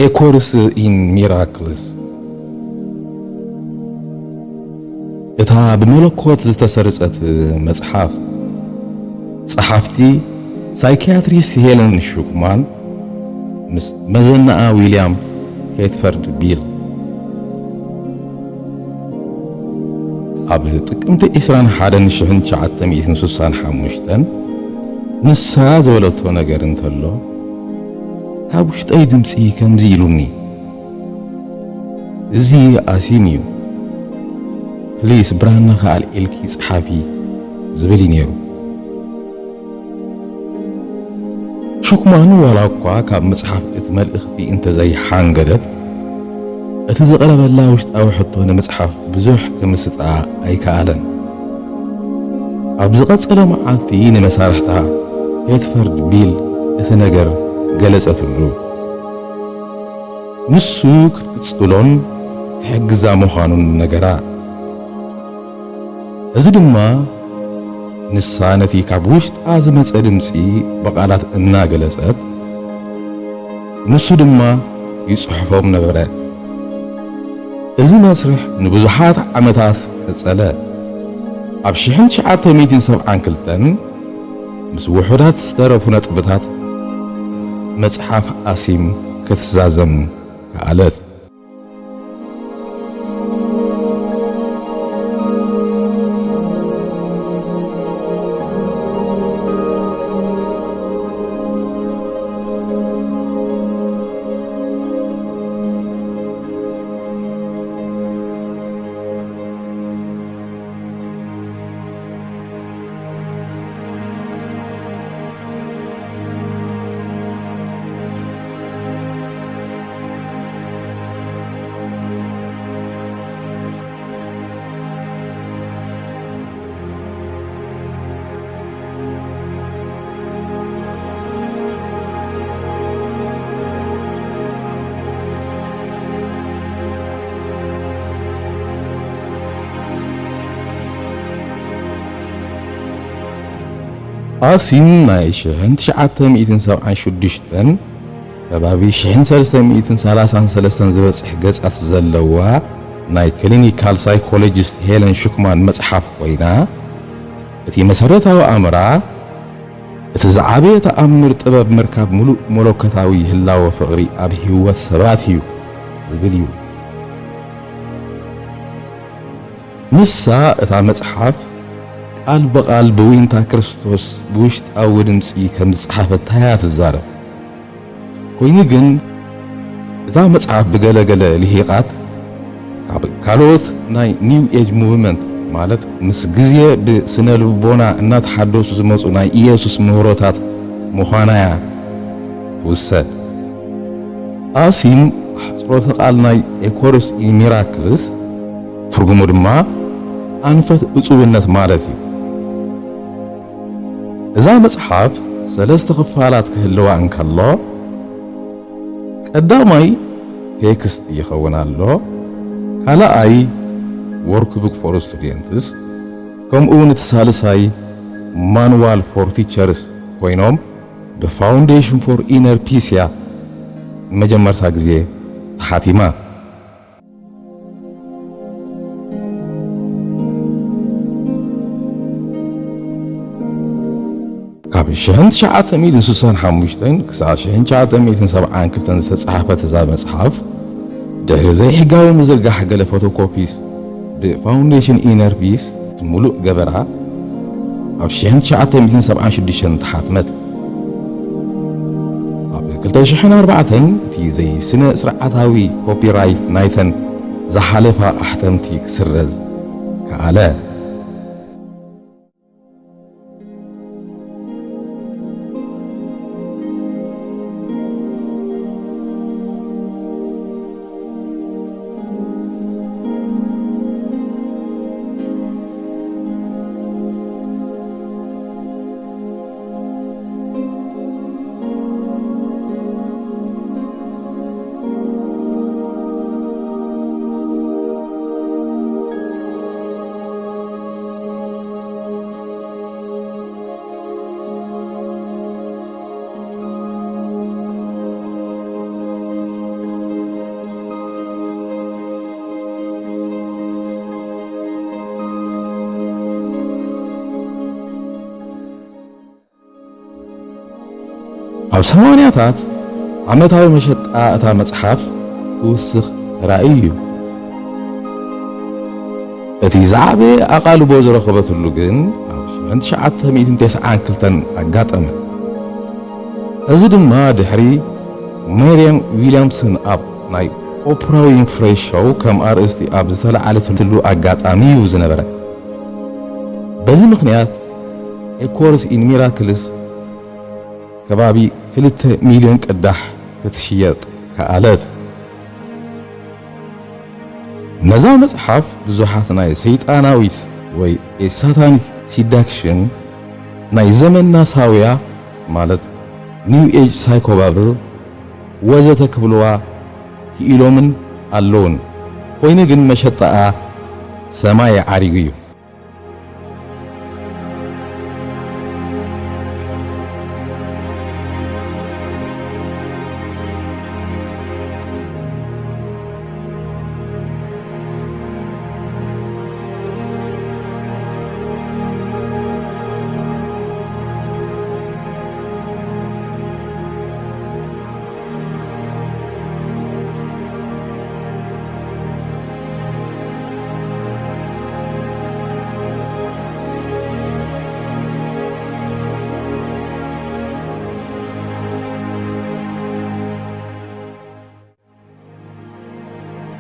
A Course in Miracles፣ እታ ብመለኮት ዝተሰርጸት መጽሓፍ፣ ጸሓፍቲ ሳይኪያትሪስት ሄለን ሹክማን ምስ መዘናኣ ዊልያም ሄትፈርድ ቢል። ኣብ ጥቅምቲ ዕስራን ሓደን ሽሕን ትሽዓተ ሚእትን ስሳን ሓሙሽተን ንሳ ዝበለቶ ነገር እንተሎ፣ ካብ ውሽጠይ ድምፂ ከምዚ ኢሉኒ፣ "እዚ ኣሲም እዩ፣ ፕሊስ ብራናኻ ኣልዒልኪ ፀሓፊ" ዝብል እዩ ነይሩ። ሹክማን ዋላ እኳ ካብ መጽሓፍ እቲ መልእኽቲ እንተዘይሓንገደት፣ እቲ ዝቐረበላ ውሽጣዊ ሕቶ ንምጽሓፍ ብዙሕ ክምስጣ ኣይከኣለን። ኣብ ዝቐጸለ መዓልቲ ንመሳርሕታ ሄትፈርድ ቢል እቲ ነገር ገለጸትሉ። ንሱ ክትቅጽሎን ክሕግዛ ምዃኑን ነገራ። እዚ ድማ ንሳ ነቲ ካብ ውሽጣ ዝመጸ ድምጺ ብቓላት እናገለጸት፣ ንሱ ድማ ይጽሕፎም ነበረ። እዚ መስርሕ ንብዙሓት ዓመታት ቀጸለ። ኣብ ሽሕን ትሽዓተ ሚእትን ሰብዓን ክልተን ምስ ውሑዳት ዝተረፉ ነጥብታት መጽሓፍ ኣሲም ክትዛዘም ከኣለት። ኣሲም ናይ ሽሕን ትሽዓተ ሚእትን ሰብዓን ሽዱሽተን ከባቢ ሽሕን ሰለስተ ሚእትን ሰላሳን ሰለስተን ዝበጽሕ ገጻት ዘለዋ ናይ ክሊኒካል ሳይኮሎጂስት ሄለን ሹክማን መጽሓፍ ኮይና፣ እቲ መሰረታዊ ኣምራ፣ እቲ ዝዓበየ ተኣምር ጥበብ ምርካብ ምሉእ መለኮታዊ ህላወ ፍቕሪ ኣብ ህይወት ሰባት እዩ ዝብል እዩ። ንሳ እታ መጽሓፍ ቃል ብቓል ብዊንታ ክርስቶስ ብውሽጣዊ ድምጺ ከም ዝጸሓፈታ እያ ትዛረብ። ኮይኑ ግን፣ እታ መጽሓፍ ብገለ ገለ ልሂቓት ካብ ካልኦት ናይ ኒው ኤጅ ሙቭመንት፣ ማለት ምስ ግዜ ብስነ ልቦና እናተሓደሱ ዝመጹ ናይ ኢየሱስ ምህሮታት ምዃና እያ ትውሰድ። ኣሲም ኣሕጽሮተ ቃል ናይ A Course in Miracles፣ ትርጉሙ ድማ ኣንፈት እጹብነት ማለት እዩ። እዛ መጽሓፍ ሰለስተ ክፋላት ክህልዋ እንከሎ፣ ቀዳማይ ቴክስት ይኸውን ኣሎ፣ ካልኣይ ወርክቡክ ፎር ስቱደንትስ፣ ከምኡ እውን እቲ ሳልሳይ ማንዋል ፎር ቲቸርስ ኮይኖም፣ ብፋውንዴሽን ፎር ኢነር ፒስ እያ ንመጀመርታ ግዜ ተሓቲማ። ካብ ሽሕን ትሽዓተ ሚእትን ስሳን ሓሙሽተን ክሳብ ሽሕን ትሽዓተ ሚእትን ሰብዓን ክልተን ዝተጻሕፈት እዛ መጽሓፍ፣ ድሕሪ ዘይሕጋዊ ምዝርጋሕ ገለ ፎቶኮፒስ ብፋውንዴሽን ኢነር ፒስ፣ እቲ ምሉእ ገበራ ኣብ ሽሕን ትሽዓተ ሚእትን ሰብዓን ሽዱሽተን ተሓትመት። ኣብ ክልተ ሽሕን ኣርባዕተን እቲ ዘይስነ ስርዓታዊ ኮፒራይት ናይተን ዝሓለፋ ኣሕተምቲ ክስረዝ ከኣለ። ኣብ ሰማንያታት ዓመታዊ መሸጣ እታ መጽሓፍ ክውስኽ ተራእዩ እዩ። እቲ ዝዓበየ ኣቓልቦ ዝረኸበትሉ ግን ኣብ ሽሕን ትሽዓተ ሚእትን ተስዓን ክልተን ኣጋጠመ። እዚ ድማ ድሕሪ ማሪያን ዊልያምሰን ኣብ ናይ ኦፕራ ዊንፍሬይ ሾው ከም ኣርእስቲ ኣብ ዝተለዓለትሉ ኣጋጣሚ እዩ ዝነበረ። በዚ ምኽንያት A Course in Miracles ከባቢ ክልተ ሚልዮን ቅዳሕ ክትሽየጥ ከኣለት። ነዛ መጽሓፍ ብዙሓት ናይ ሰይጣናዊት ወይ ሳታኒክ ሲዳክሽን፣ ናይ ዘመንና ሳውያ ማለት ኒው ኤጅ ሳይኮባብል ወዘተ ክብልዋ ክኢሎምን ኣለውን። ኮይኑ ግን መሸጣኣ ሰማይ ዓሪጉ እዩ።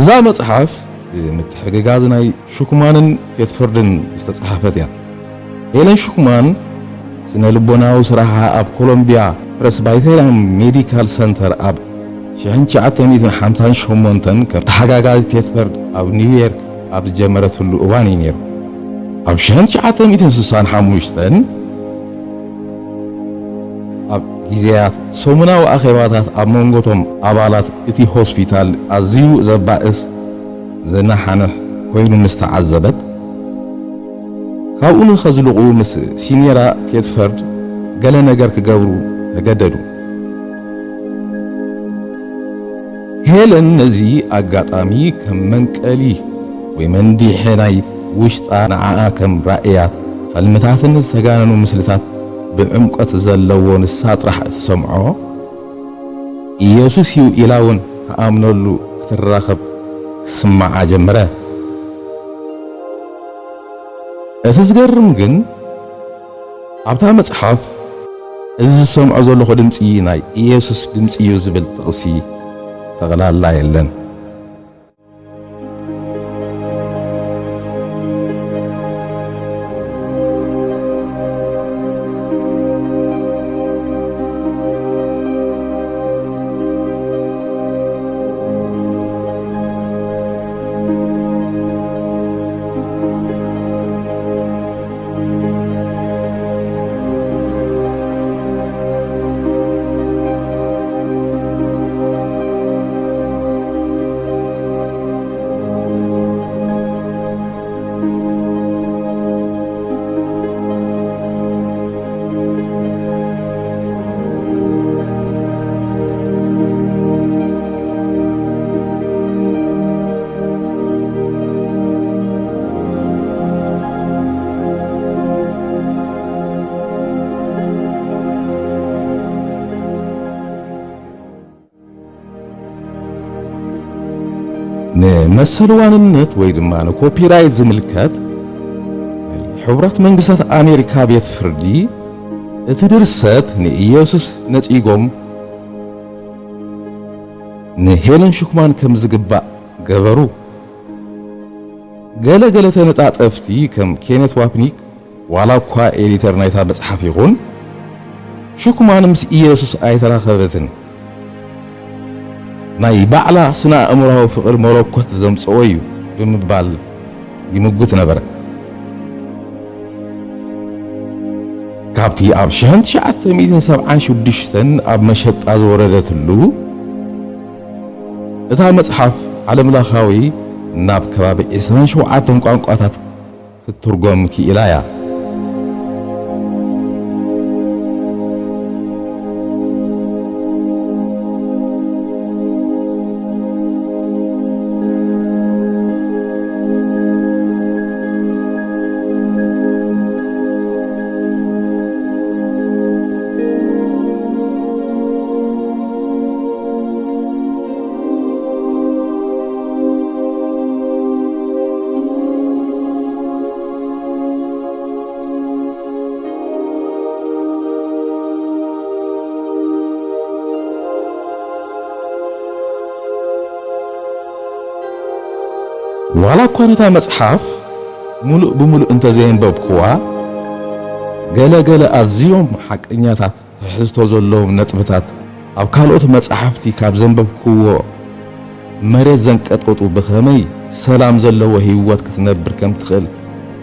እዛ መጽሓፍ ብምትሕግጋዝ ናይ ሹክማንን ቴትፈርድን ዝተጻሕፈት እያ። ኤለን ሹክማን ስነ ልቦናዊ ስራሓ ኣብ ኮሎምቢያ ፕረስባይተርያን ሜዲካል ሰንተር ኣብ ሽሕን ትሽዓተ ሚእትን ሓምሳን ሸሞንተን ከም ተሓጋጋዚ ቴትፈርድ ኣብ ኒውዮርክ ኣብ ዝጀመረትሉ እዋን እዩ ነይሩ። ኣብ ሽሕን ትሽዓተ ሚእትን ስሳን ሓሙሽተን ኣብ ግዜያት ሰሙናዊ ኣኼባታት ኣብ መንጎቶም ኣባላት እቲ ሆስፒታል ኣዝዩ ዘባእስ ዘናሓንሕ ኮይኑ ምስ ተዓዘበት፣ ካብኡ ንኸዝልቑ ምስ ሲኔራ ቴትፈርድ ገለ ነገር ክገብሩ ተገደዱ። ሄለን ነዚ ኣጋጣሚ ከም መንቀሊ ወይ መንዲሒ ናይ ውሽጣ ንዓኣ ከም ራእያት፣ ሕልምታትን ዝተጋነኑ ምስልታት ብዕምቆት ዘለዎ ንሳ ጥራሕ እትሰምዖ ኢየሱስ እዩ ኢላ እውን ትኣምነሉ ክትራኸብ ክስምዓ ጀመረ። እቲ ዝገርም ግን ኣብታ መጽሓፍ እዚ ዝሰምዖ ዘለኹ ድምጺ ናይ ኢየሱስ ድምጺ እዩ ዝብል ጥቕሲ ጠቕላላ የለን። ንመሰል ዋንነት ወይ ድማ ንኮፒራይት ዝምልከት፣ ናይ ሕቡራት መንግስታት ኣሜሪካ ቤት ፍርዲ እቲ ድርሰት ንኢየሱስ ነጺጎም ንሄለን ሹክማን ከም ዝግባእ ገበሩ። ገለ ገለ ተነጣጠፍቲ ከም ኬነት ዋፕኒክ ዋላ እኳ ኤዲተር ናይታ መጽሓፍ ይኹን፣ ሹክማን ምስ ኢየሱስ ኣይተራኸበትን። ናይ ባዕላ ስነ ኣእምሮኣዊ ፍቕሪ መለኮት ዘምጽኦ እዩ ብምባል ይምጉት ነበረ። ካብቲ ኣብ ሽሕን ትሽዓተ ሚእትን ሰብዓን ሽዱሽተን ኣብ መሸጣ ዝወረደትሉ፣ እታ መጽሓፍ ዓለምለኻዊ ናብ ከባቢ ዕስራን ሸውዓተን ቋንቋታት ክትትርጎም ክኢላ እያ። ዋላ እኳ ነታ መጽሓፍ ምሉእ ብምሉእ እንተዘየንበብኩዋ፣ ገለ ገለ ኣዝዮም ሓቀኛታት ትሕዝቶ ዘለዎም ነጥብታት ኣብ ካልኦት መጻሕፍቲ ካብ ዘንበብክዎ መሬት ዘንቀጠጡ ብኸመይ ሰላም ዘለዎ ህይወት ክትነብር ከም ትኽእል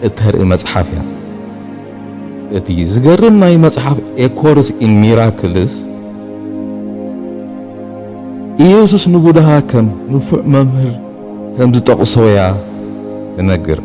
እተርኢ መጽሓፍ እያ። እቲ ዝገርም ናይ መጽሓፍ A Course in Miracles፣ ኢየሱስ ንቡድሃ ከም ንፉዕ መምህር ከም ዝጠቕሶ እያ ትነግር።